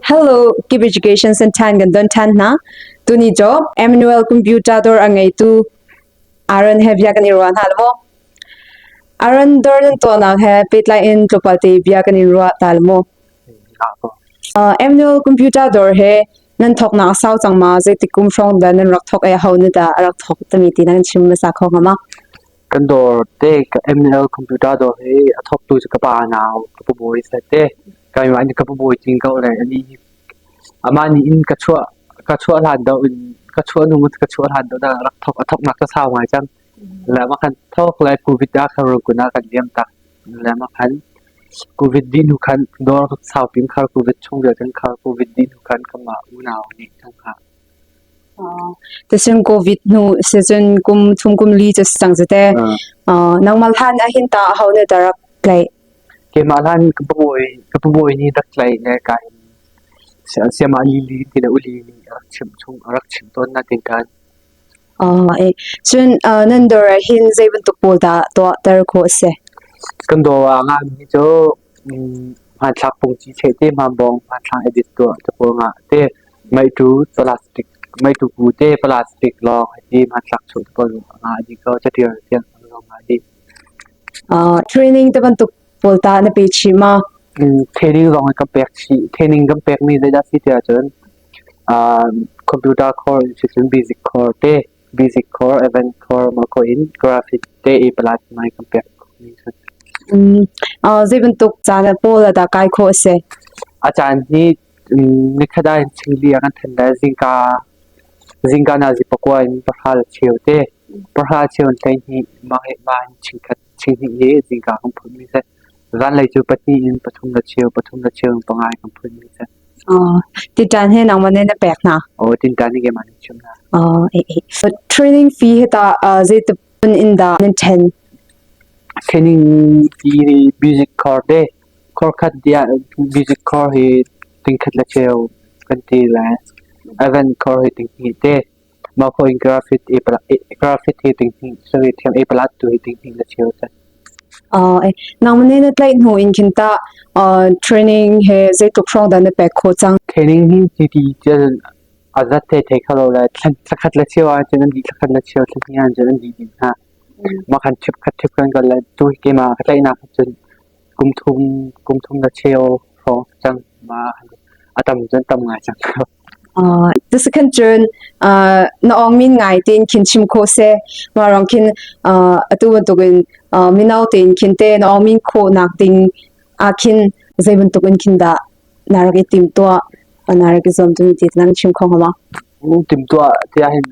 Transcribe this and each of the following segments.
Hello, Kip Education Center kan don than hna. Tuni cu Emmanuel Computer dawr a ngeitu Aaron he bia kan i ruah hna lo. Aaron dawr nan tuahnak he pehtlai in tlawmpal te bia kan i ruah ta lo mu. Emmanuel Computer dawr he nan thawknak a sau cang ma? Zeitik kum hrawng dah nan rak thawk i aho nih dah a rak thawk timi ti nan chim hmasa kho hnga ma? Kan dawr te ML computer dawr hi a thawktu cu ka pa nau ka pu bawi a si te. Keimah nih ka pu bawi ting ko le anih hi amah nih in ka chuah ka chuah hlan deuh in ka chuah hnu ka chuah hlan deuh dah rak thawk a thawknak ka sau ngai cang. Le mah khan thawk le COVID ah khan rungkun ah kan liam tak. Le mah khan COVID dih hnu khan dawr saupi in khar COVID chung vialte in khar COVID dih hnu khan kanmah unau nih kan hngah. Tisin COVID hnu sicun kum thum kum li cu si cang cu te. Nangmah hlan ahhin ta aho nih dah rak tlaih? Keimah hlan ka pabawi ka pabawi nih rak tlaih le ka in siamah lili ti le uli nih a rak chimh chung a rak chimh tawn na tin kan. Cun nan dawr ah hin zei bantuk pawl dah tuahter khawh a si? Kan dawr ah ngami cu hmanthlak pungci cheh te, hmanbawng hmanthlak edit tuah te pawl ngah te, meitu plastic meitu ku te plastic lawng hi hmanthlak chuah te pawl ngah dih ko catial tiang zong ngah dih. Training te bantuk pawl tah na pe chih ma? Training zong kan pek chih. Training kan pekmi zeidah si tiah cun computer core in sicun basic core te basic core event core mah ko in graphic te i palat ngai kan pek mi si. Zei bantuk caan ah pawl ah dah kai khawh a si? A caan hi nikhat ah hin chingli ah kan then le zingka zingka nazi pakua in pahra le cheu te pahra cheu in hleihnih mah hi mah hin chingkhat chinghnih hi zingka kan phun mi si. Zanlei cu pahnih in pathum le cheu pathum le cheu in panga in kan phun mi si. Titan he nangmah nih na pek hna? Aw tintan hi keimah nih chim hna. Training fee hi tah zeitik in dah nan ṭhen? Training fee hi music core te core khat tiah music core hi tingkhat le cheu kan ti le event core hi tinghnih te mah khawh in graphic graphic hi tinghnih sari thiam a palat tu hi tinghnih le cheu si. Nangmah nih na tlaih hnu in khin tah training he zeitluk hrawng dah na pek khawh cang? Training hi ti ti a zat thei thei kho lo le thlakhat le cheu ahcun an dih thlakhat le cheu thlahnih ahcun an dih dih hna. Mah khan trip khat trip kan kal le tu hi keimah ka tlaihnak cun kum thum kum thum le cheu hrawng cang ma a tam cun tam ngai cang. Tusakhan cun na awng min ngai tein khin chim khawh seh. Mah ruang khin atu bantukin mino tein khin te na awng min khawhnak ding ah khin zei bantuk in khin dah na rak i timtuah na rak i zuam timi ti nan chim kho hnga ma? Timtuah tiah hin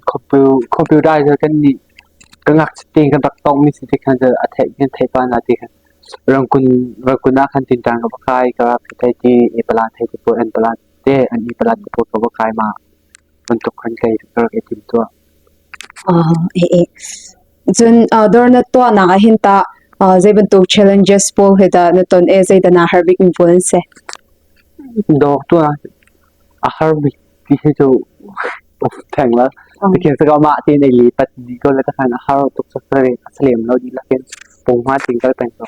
computer cu kan nih ka ngakchia tein kan rak tongmi si ti khan a theih kan theih pa na ti khan rangkun rangkun ah khan tinṭan ka va kai ka thei ti i pala thei ti pawl an pala te an i pala ti pawl ka va kai ma bantuk khan kai ka rak i timtuah. Cun dawr na tuahnak ah hin tah zei bantuk challenges pawl he dah na ton i zeidah naa har bikmi pawl an si? Dawr tuah a har bik ti hi cu theng la. Tikhin saka mah tein ei li pat di ko le takhan a har tuk a salem lo dihlak in pungma ting kal peng ko.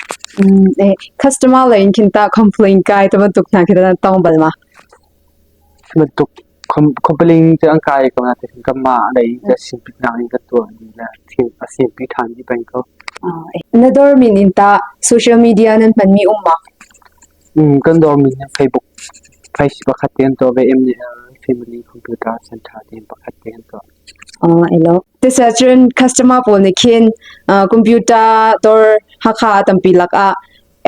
Customer lei in khin tah complain kai te bantuk hna khi na tong bal ma? Bantuk complain cu an kai ko na tikhin kanmah lei in simpit nak in kan tuah ni le thil a simpi ṭhan dih peng ko. Na dawr min in tah social media nan hmanmi um ma? Kan dawr min hi Facebook Facebook pakhat te an tuah ve MDL Family Computer Center tiin pakhat te an tuah. Elo. Tisacun customer pawl nih khin computer dawr Hakha tampi lakah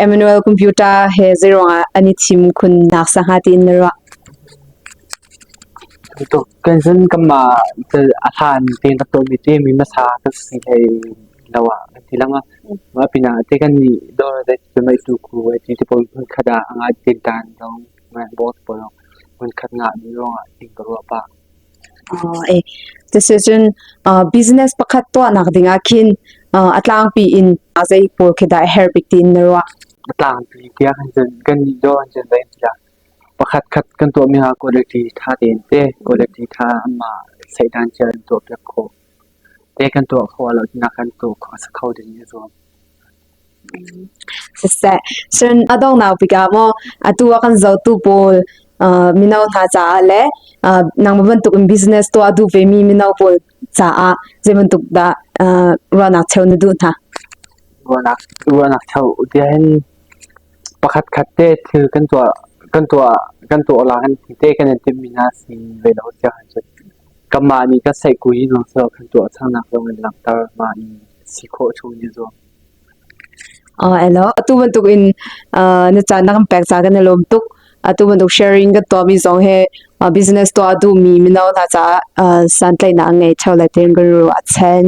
Emmanuel Computer he zeiruangah an i thim khun nak sa hnga tiin na ruah? Kan cun kanmah a hlan tein rak tuahmi te mi hmasa kan si hlei lo ah kan ti lengmang. Mah pinah te kan nih dawr zei ti mei tu ku ai ti te pawl hmunkhat ah a ngai tin tan zong ngai bawk te pawl zong hmunkhat ngah dih ruangah ting ka ruah pah. Cuticun business pakhat tuahnak dingah khin a tlangpi in zei pawl khi dah a herh bik tiin na ruah? A tlangpi tiah kan cun kan nih dawr an cun zei tiah pakhat khat kan tuahmi ha quality ṭha tein te quality ṭha anmah seidan cia in tuahpiak khawh te kan tuah khawh lo nak kan tuah khawh a si kho ding i zuam. Siseh, cun a donghnak bik ah maw atu a kan zohtu pawl. Mino hna caah le nangmah bantuk in business tuah a duh vemi mino pawl caah zei bantuk dah ruahnak cheu na duh hna? Ruahnak ruahnak cheu tiah hin pakhat khat te thil kan tuah kan tuah kan tuah la kan ti te kan in timhmi hna si ve lo tiah cun kanmah nih kan seihkui in zong kan tuah cangnak zong in langhter mah i si khawh chung in zuam. Elo, atu bantuk in na caan na kan pek ca kan i lawm tuk. Atu bantuk sharing kan tuahmi zong hi business tuah a duhmi mino hna caah santlaihnak a ngei ṭheo lai tiin kan ruah chen.